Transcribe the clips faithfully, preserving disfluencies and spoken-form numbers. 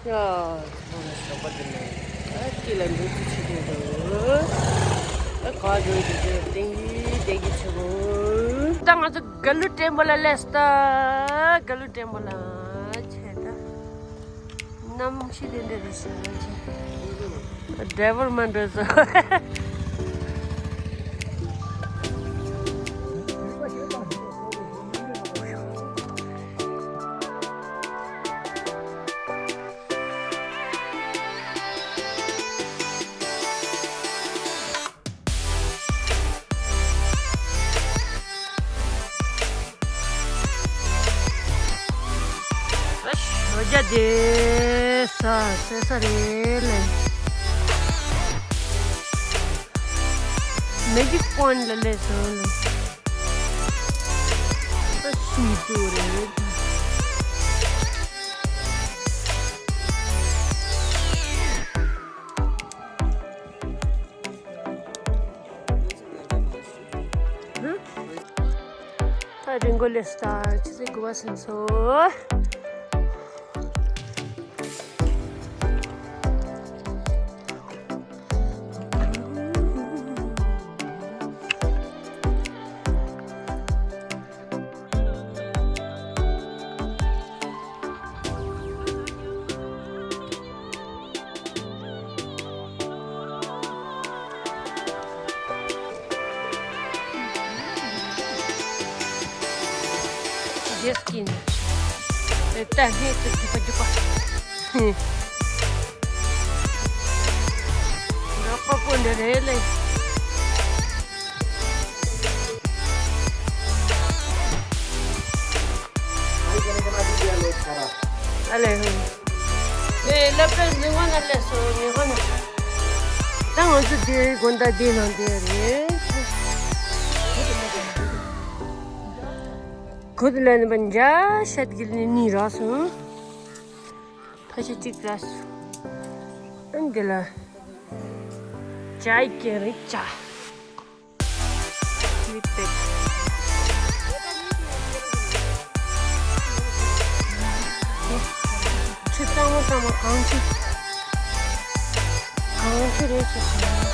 ཡ། ཁོང་ལ་ཞོགས་པ་དེ་ནས་ཨ་ཅི་ལ་འགྲོ་ཚུལ་བྱེད་དེ་འདུག་ཨ་ག་འགྲོ་དེ་དེ་ཏིང་གི་ཏིང་གི་ཆུ་བོ། ད་ང་ཚོ་ག་ལུ་ཊེམ་པལ་ལ་སླེབས་སོང་། ད་ག་ལུ་ཊེམ་པལ་ལ་ཆེ་ད། གནམ་གཤིས་དེ་འདྲ་རེད་ཤག་ང་ཚོ་ཌ་རའི་ཝར་མ་འགྲོ་སོང་། ཞོགས་ཇ་དེ་ས་ས་ས་རེད་ལེ། མེ་གི་ཀོན་ལ་ལས་སོང་ལེ། ཨ་ཤི་ཏུ་རེད། ད་རི་མགོ་ལས་ད་ཆུ་ཚོད་དགུ་པ་ཟིན་སོང་། རྒྱལ་སྐྱིད་ནས། ད་ཧེ་ཚུར་རྒྱུག་པ་རྒྱུག་པ། ཧེ། འགྲོ་ཁོ་པོ་འདི་རེད་ལེ། ཨ་ལེ་ཧུ། ཨེ་སློབ་གྲྭ་ནི་ཧོ་ན་སླེབས་སོང་། ནི་ཧོ་ན། ད་ང་ཚོ་འདིར་དགོང་དག་འདི་ནང་འདི་རེད། གོ་ཏི་ལ་ནི་པ་འཇའ་ཤད་གི་ནི་ནི་ར་སོང་། ཕ་ཤི་གཅིག་ར་སོང་། ཨ་འདི་ལ་ཇའི་ཀེ་རི་ཇ། མི་དེ། ཆུ་གཙང་མ་གཙང་མ་གངས་ཆུ། གངས་ཆུ་རེད་ཟེར་སོང་།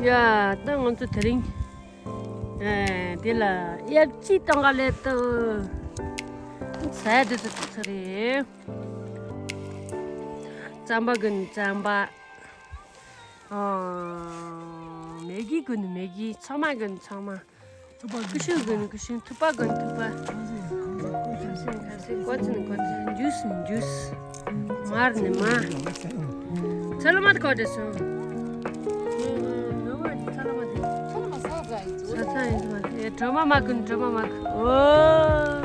ཡ། ད་ང་ཚོ་དེ་རིང་ཨེ་དེ་ལ་དབྱར་སྐྱིད་གཏོང་ག་སླེབས་འདུག་ཟས་དེ་ཚོ་དེ་ཚོ་རེད། རྩམ་པ་གི་ནི་རྩམ་པ། ཨ། མེ་གི་གི་ནི་མེ་གི། ཚང་མ་གི་ནི་ཚང་མ། ཀུ་ཤུ་གི་ནི་ཀུ་ཤུ། ཐུག་པ་གི་ནི་ཐུག་པ། ཁ་སེང་ཁ་སེང་། ཀོ་ཙི་ནི་ཀོ་ཙི། ཇུས་ནི་ཇུས། མར་ནི་མར། ཚ་ལ་མ་དེ་ག་འདྲ་སོང་། ཚ་ལ་མ་དེ། ཚ་ཚ་ཡིན་ཚ་མ་དེ། གྲོ་མ་མ་གི་ནི་གྲོ་མ་མ་གི། ཨོ།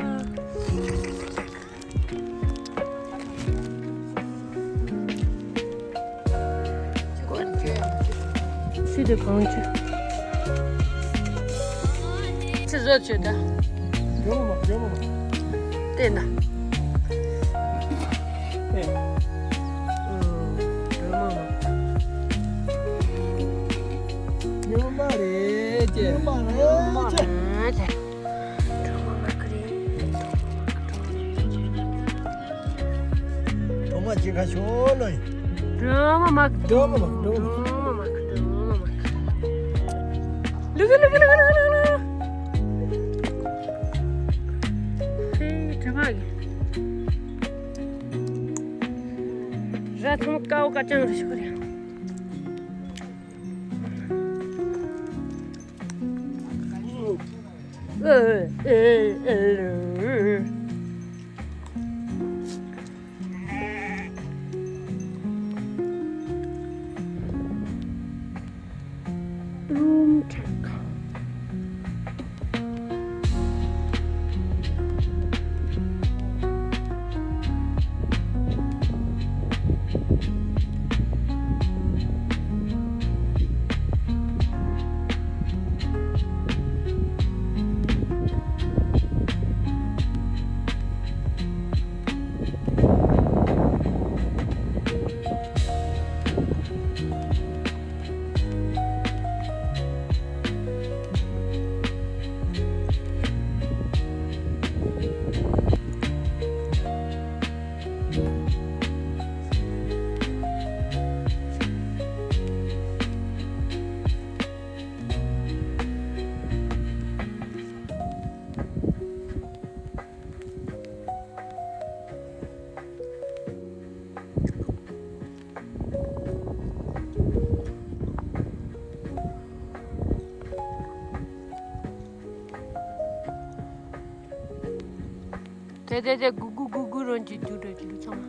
སི་དེ་གང་ཆུ། ཆུ་བཟོ་ཆུ་ད། ཇོ་མོ་མ། ཇོ་མོ་མ། བལྟས་ན། ཨེ། ཨོ། ཇོ་མོ་མ། ཉོན་པ་རེད་ཅེ། ཉོན་པ་རེད་ཅེ། གྲོ་མ་མ་གི་རེད། གྲོ་མ་ཅིག་ག་ཤོ་ལོ་ཡིན། གྲོ་མ་མ་གི། གྲོ་མ་མ་གི། གྲོ་མ་མ་གི། གྲོ་མ་མ་གི། ལུ་གུ་ལུ་གུ་ལུ་གུ་ལུ་གུ་ལུ་གུ། ཧེ་གྲོ་མ་གི། ར་ཐུང་ཀའོ་ཀ་ཅང་རེ་ཤོ་རེ། Room check. དེ་དེ་གུ་གུ་གུ་གུ་རོན་གྱི་རྒྱུ་འགྲོ་རྒྱུ་ཚང་མ།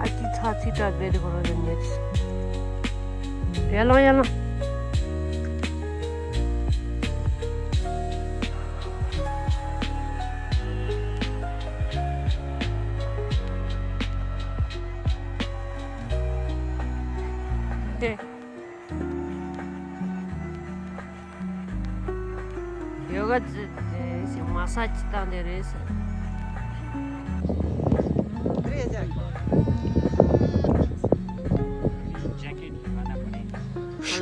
ཨ་ཅི་ཚ་ཚི་དྲག་རེད་དེ་ཁོ་རང་རེད་ཉེས། ཡ་ལང་ཡ་ལང་། དེ། ཡོ་ག་ཙི་དེ་ཞིག་མ་སཱ་ཇི་བཏང་དེ་རེད་ཟེར།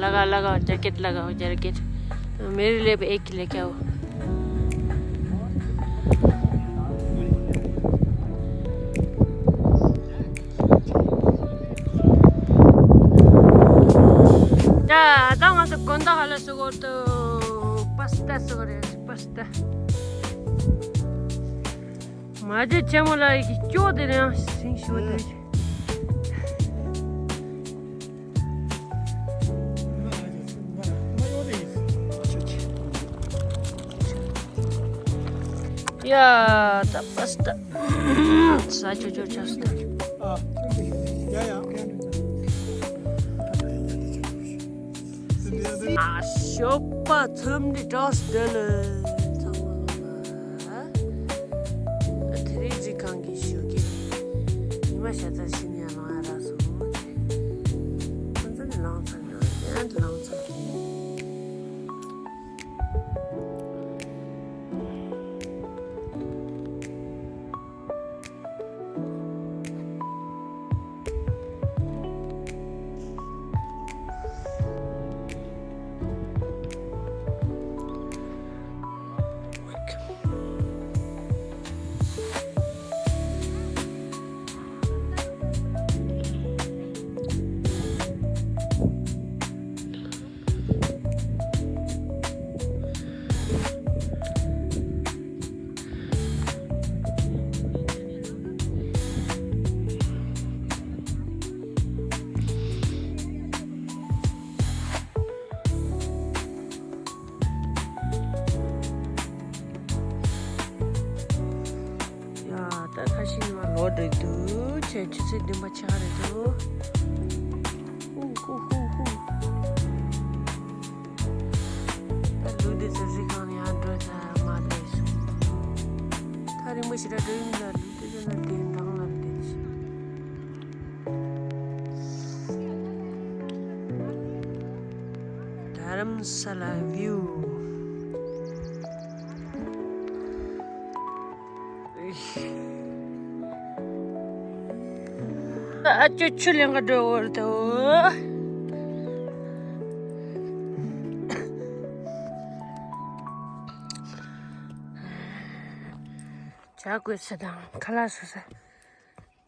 लगा लगा जैकेट लगा हो जैकेट। मेरे लिए भी एक लेके आओ। ད་ད་ང་ཚོ་དགོན་བདག་ཧ་ལ་སུ་གོ་ཏོ། པ་སི་ཏ་སུ་གོ་རེད། པ་སི་ཏ། མ་ཇེ་ཆེན་མོ་ལ་ཡི་ཅོ་དེ་རེད། ཡང་སིང་ཤོ་དེ། ཡ་ད་པ་སི་ཏ། ས་ཆོ་ཆོ་ཆོ་སི་ཏ། ཨ་ཡ་ཡ། ཨ་ཞོགས་པ་འཚམས་འདྲི་བཀྲ་ཤིས་བདེ་ལེགས་ཚང་མ་ལ། དེ་རིང་རི་སྒང་གི་ཞོགས་ཀས་ཉི་མ་ཤར་ཚར་ཕྱིན་ཡར་ལངས་ཡར་རག་སོང་། ཁོ་ཚོ་ནི་ལངས་ཚར་ཡང་ཡང་ལངས་ཚར། ཡ་ད་ཁ་ཤས་ནི་མ་ལོག་འགྲོ་འདུག་ཆེ་ཆུ་ཚོད་བདུན་པ་ཆགས་རེད་འདུག་ཧུ་ཧུ་ཧུ་ཧུ། ད་ལུག་དེ་ཚོ་རི་སྒང་ནས་ཡར་འགྲོ་ཚར་མ་བསྡད་སོང་། ཐག་རིང་པོ་ཞིག་ར་འགྲོ་ཡིན་ལ་ལུག་དེ་ཚོ་ན་དེ་འགྲང་ལ་བསྡད་ཤིང་། དྷ་རམ་ས་ལ་བིའུ། ཨ་ཅོ་ཆུ་ལེན་ག་འགྲོ་བར་དོ། བྱ་དགོས་ས་དང་ཁ་ལག་བཟོ་ས།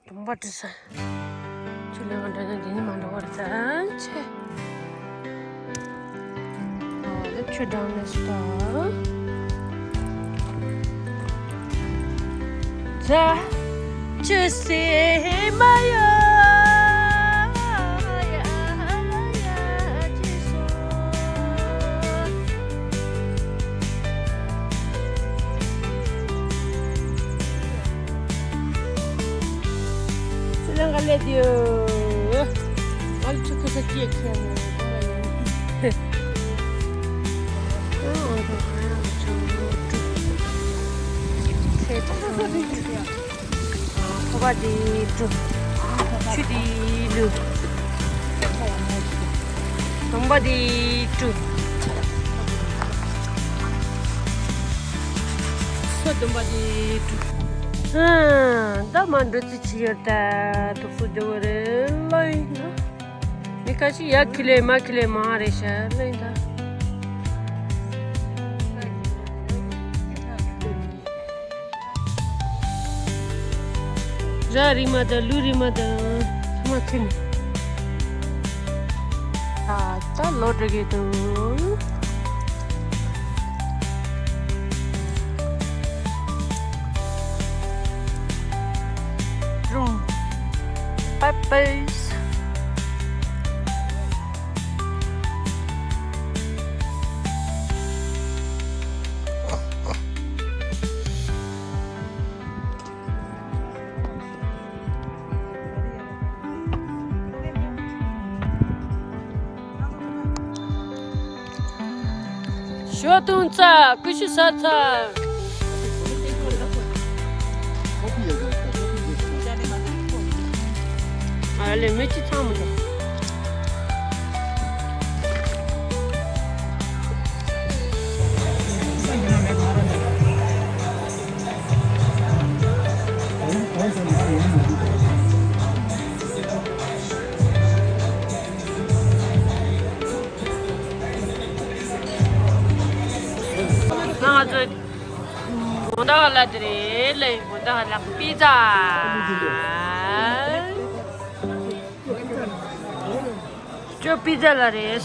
དུམ་པ་བྲི་ས། ཆུ་ལེན་ག་འགྲོ་ན་འདི་ནི་མ་འགྲོ་བར་ཙང་ཆེ། ཨ་ཆུ་འགྲམ་ནས་སུ་ད། ཛ། ཆུ་སེ་མ་ཡ། ཡ་ཡ་ཆུ་སོ། ཚེ་རིང་ག་ལེ་དེ། ང་ལ་ཆུ་ཁ་ས་སྐྱེས་ཁྱེར་ནས་ཚེ་ཁོ་པ་དེ་བཀྲུ། ཆུ་དེ་བླུགས། དུམ་པ་དེ་བཀྲུ། སོ་དུམ་པ་དེ་བཀྲུ། ཨ་ད་མ་འགྲོ་ཚེ་ཆི་ཡོད་ད། ཐུགས་སུ་འདི་བ་རེད་ལོ་ཡིན་ན། མི་ཁ་ཤས་ཡ་ཁི་ལེ་མ་ཁི་ལེ་མ་རེད་ཤ་ལེ་ད། ར་རི་མ་ད་ལུ་རི་མ་ད་ཚང་མ་ཁྱེར་ནས། ད་ད་ལོ་འགྲོ་གི་འདུག་རུང་། Bye bye. ཞོ་བཏུང་ཚར། ཀུ་ཤུ་ཟ་ཚར། ཨ་ལེ་མི་གཅིག་ཚང་མི་འདུག་ང་ཚོ་དགོང་དག་ལ་དེ་རེད་ལེ། དགོང་དག་ལ་པི་ཛ། ཅོ་པི་ཛ་ལ་རེད།